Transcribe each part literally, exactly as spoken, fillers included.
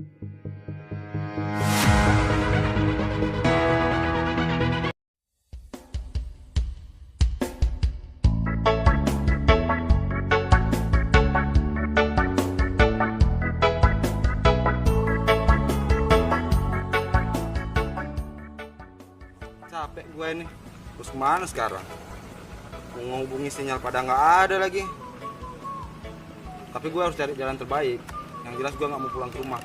Capek gue nih. Terus kemana sekarang? Mau ngehubungi sinyal pada nggak ada lagi. Tapi gue harus cari jalan terbaik. Yang jelas gue nggak mau pulang ke rumah.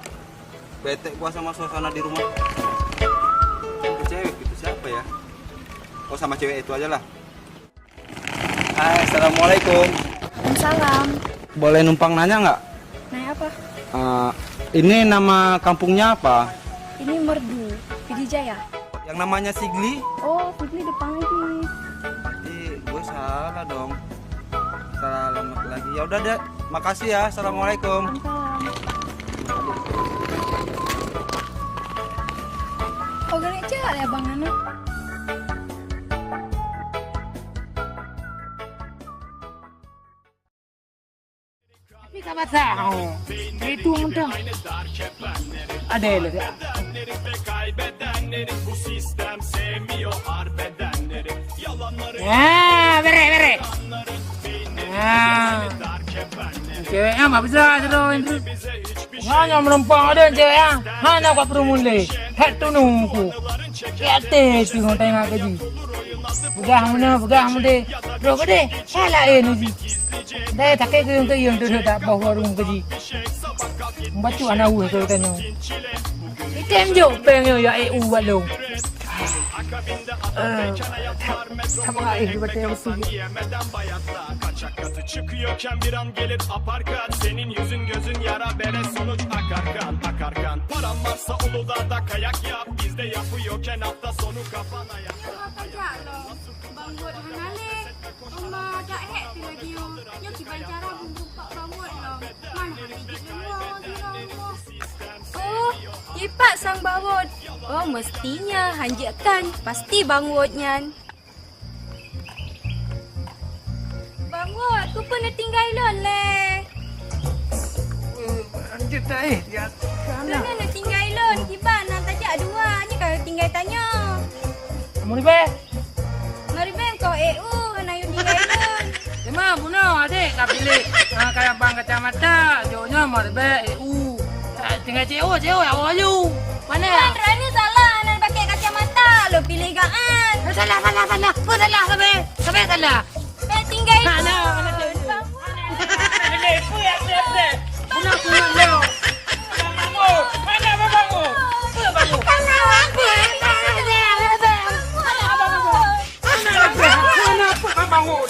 Bete gue sama suasana di rumah. Itu cewek itu siapa ya? Oh, sama cewek itu aja lah. Hai, assalamualaikum. Waalaikumsalam. Boleh numpang nanya nggak? Nanya apa? Eh, ini nama kampungnya apa? Ini Merdu, Pidie Jaya. Yang namanya Sigli? Oh, Sigli depan lagi. Berarti gue salah dong. Salah alamat lagi. Ya udah deh, makasih ya. Assalamualaikum. Waalaikumsalam. Oh, galak cak ya bang anak. Tapi ka basah. Oh. Itu mudah. Ada lagi. Ya, bere, bere. Ya. Ceweknya mah bisa tu. Hanya menumpang ada cewek ah. Hana kuat perumun le. Hat tunung ku. Kiate tu ngon tengah gaji. Peugah meunoe, peugah mudeh. Bro gede, salah eh ni ji. Dai takée kuyong-kuyong tu tak boh warung gaji. Bacu ana wu tu tanyo. Item jo peng yo ya eh u walong. Eh, sama ai di batai musuh. Kaçak katı çıkıyorken bir an gelip aparkat. Senin yüzün gözün yara bere sonuç akarkan akarkan. Param varsa Uludağ'da kayak yap. Bizde yapı yokken hafta sonu kafana yak. Nyoe ka jak lom. Bang Wot hana lé. Oma jak hék pi lagi nyoe. Nyoe kiban cara bumbupak Bang Wot lom. Man hana jeuet lom nyoe di rumoh. Oh, jipat sang Bang Wot. Oh, mestinya hanjeuet kan. Pasti Bang Wot nyan. Bang Wot, keupeue neutinggai lôn lé? Eh, lanjut dah, eh. Ya, sana. Keupeue neutinggai lôn? Kiban na tajak dua, nyoe ka tinggai tanyoe. Kamu ribet? Meuribet kau, eh, uh, hana yue tinggai lôn. Emang bunoe adék ka piléh, ah, kaya bang kacamata, jok nyoe meuribet, eh, uh. Tinggai cewek, cewek awak aju. Mana? Kan Rani salah, hana pakai kacamata, lo piléh gaan. Eh, salah, salah, salah. Apa salah, sabe? Sabe salah. Eh, tinggai. Mana, mana tu? Ini, ini, ini, ini. Pulang, pulang, pulang. Bangun. Mana abang bangun? Apa bangun? Mana abang bangun? Mana abang bangun? Mana abang bangun?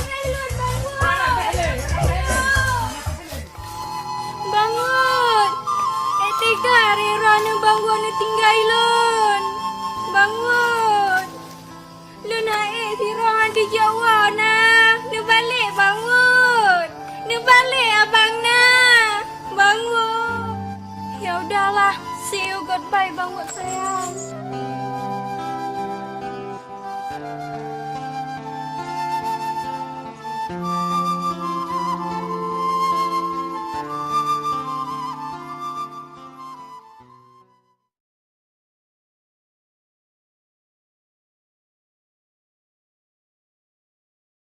Bangun! Eh, teuka hari droeneuh Bang Wot neutinggai lôn. Bangun! Lôn hana ék sidroe hana teujawa na. Neubalek Bang Wot! Neubalek abang na! Bang Wot! Ya udahlah, see you, goodbye Bang Wot sayang.